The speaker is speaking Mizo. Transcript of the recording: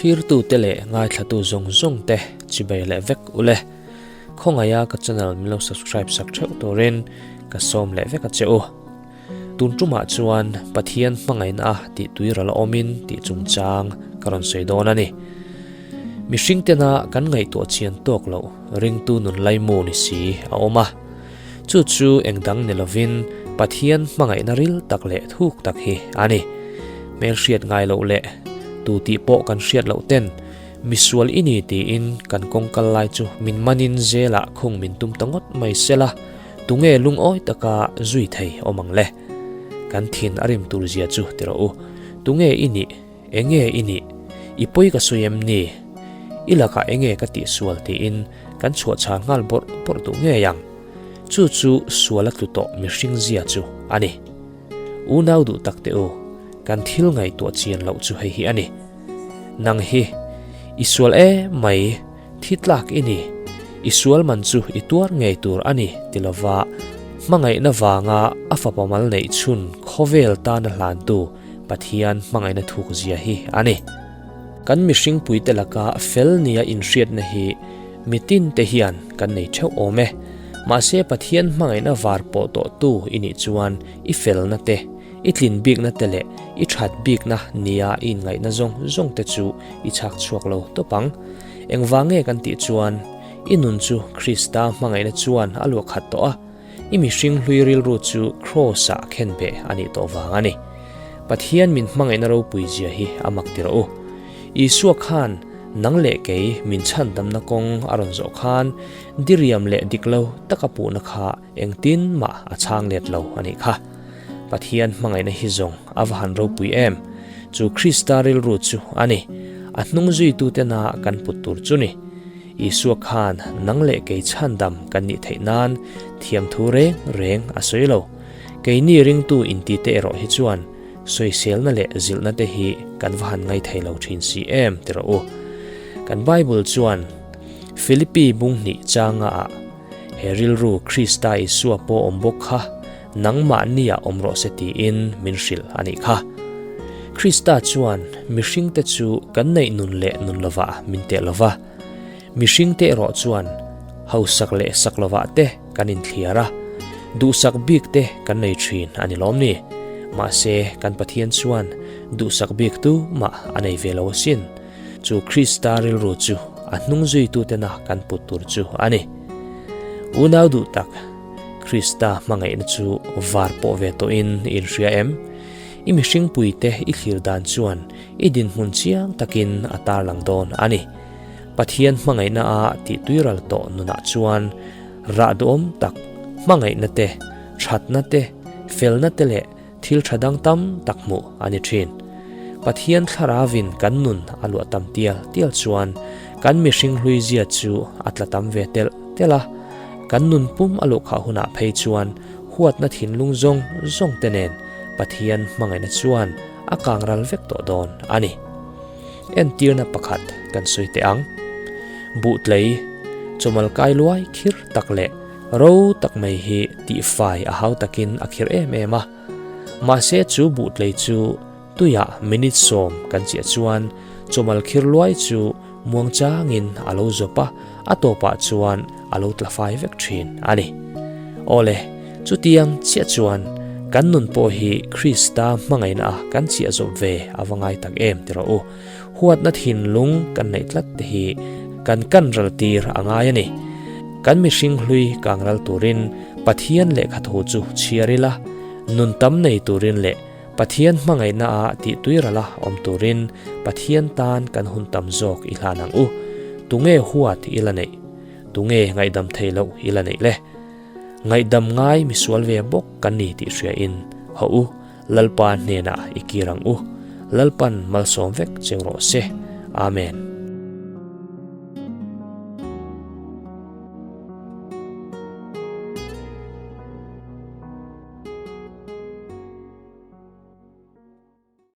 Thlirtute leh ngaithlatu zawng zawng te chibai leh vek ule. Khawngaiha ka channel min lo subscribe sak theuh turin ka sawm leh vek a che u. Tun tumah chuan Pathian hmangaihna a tih tuiral a awmin tih chungchang ka rawn sawi dawn a ni. Mihring tena kan ngaihtuah chian tawk loh ringtu nun laimu ni si a awm a. Chu chu eng dang ni lovin Pathian hmangaihna ril tak leh thuk tak hi a ni. Hmelhriat ngai loh leh tu tih pawh kan hriat loh ten misual i ni tiin kan kawng kal lai chu min manin zelah khung min tum ta ngawt mai sela tunge lungawi taka zui thei awm ang le? Kan thin a rim tur zia chu ti rawh u. Tunge i nih? Enge i nih? I pawi ka sawi em ni? I lakah enge ka tihsual tiin kan chhuah chhar nghal bawrh bawrh duh ngei ang. Chu chu sual a tlu tawh mihring zia chu a ni. Unau duh tak teh u, kan thil ngaihtuah chian loh chu hei hi a ni. Nang hi i sual em mai, thi tlak i ni. I sual man chu i tuar ngei tur a ni ti lova hmangaihna vanga a fapa mal neih chhun khawvel tana hlantu Pathian hmangaihna thuk zia hi a ni. Kan mihring puite laka fel nia inhriatna hi mitin te hian kan nei theuh awm e. Mahse Pathian hmangaihna var pawh tawhtu i nih chuan i felna te, i tlin bikna te leh i that bikna nia i inngaihna zawng zawng te chu i chhak chhuak lo tawp ang. Engvang nge kan tih chuan i nun chu Krista hmangaihna chuan a luah khat tawh a. I mihring hlui rilru chu Kraws-ah khen beh a nih tawh vang a ni. Pathian min hmangaihna ropui zia hi a mak ti rawh u. Isua khan nang leh kei min chhandamna kawng a rawn zawh khan diriam leh dik lo taka puhna kha engtin mah a chhang let lo a nih kha. Pathian hmangaihna hi zawng a va han ropui em! Chu Krista rilru chu a ni. A hnung zuitutena kan put tur chu ni. Isua khan nang leh kei chhandam kan nih theih nan thiamthu reng reng a sawi lo. Keini ringtu inti te erawh hi chuan sawiselna leh zilhna te hi kan va han ngaithei lo thin si em ti rawh u. Kan Bible chuan Philippi bunghnih changa ah he rilru Krista Isua pawh awm bawk kha nangmahnia awm rawh se tiin min hrilh a nih kha. Krista chuan mihringte chu kan neih nun leh nun lovah min teh lo va, mihringte erawh chuan hausak leh sak lovah te kan inthliar a, duhsak bik te kan nei thin a ni lawm ni? Mahse, kan Pathian chuan duhsak bik tu mah a nei ve lo asin. Chu Krista rilru chu a hnung zuitutena kan put tur chu a ni. Unau duh tak. Krista hmangaihna chu var pawh ve tawhin i inhria em? I mihringpuite i thlir dan chuan i dinhmun chiang takin a tarlang dawn a ni. Pathian hmangaihna a tih tuiral tawh nunah chuan rah duhawm tak, hmangaihna te, thatna te, felna te leh thil tha dang tam tak hmuh a ni thin. Pathian thlarauin kan nun a luah tam tial tial chuan kan mihring hlui zia chu a tla tam ve telh telh a. Kan nun pum a luhkhah hunah phei chuan huatna thinlung zawng zawng te nen Pathian hmangaihna chuan a kang ral vek tawh dawn a ni. Entirna pakhat kan sawi teh ang. Buhtlei, chawmal kai luai khir tak leh ro tak mai hi tihfai a hau takin a khir em em a. Mahse chu buhtlei chu Tuiah minute sawm kan chiah chuan chawmal khir luai chu muang changin a lo zawp a, a tawpah chuan a lo tla fai vek thin a ni. Awle, chutiang chiah chuan kan nun pawh hi Krista hmangaihna a kan chiah zawp ve a va ngai tak em ti rawh u. Huatna thinlung kan neih tlat te hi kan kan ral tir a ngai a ni. Kan mihring hlui kang ral turin Pathian lehkhathu chu chhiar ila, nun tam nei turin leh Pathian hmangaihna ah tih tuirala awm turin Pathian tan kan hun tam zawk i hlan ang u. Tunge huat i la neih? Tunge ngaihdam thei loh i la neih le? Ngaihdam ngai misual ve bawk kan ni tih hria in hawh u, Lalpa hnenah i kir ang u. Lalpan malsawm vek cheu rawh se. Amen.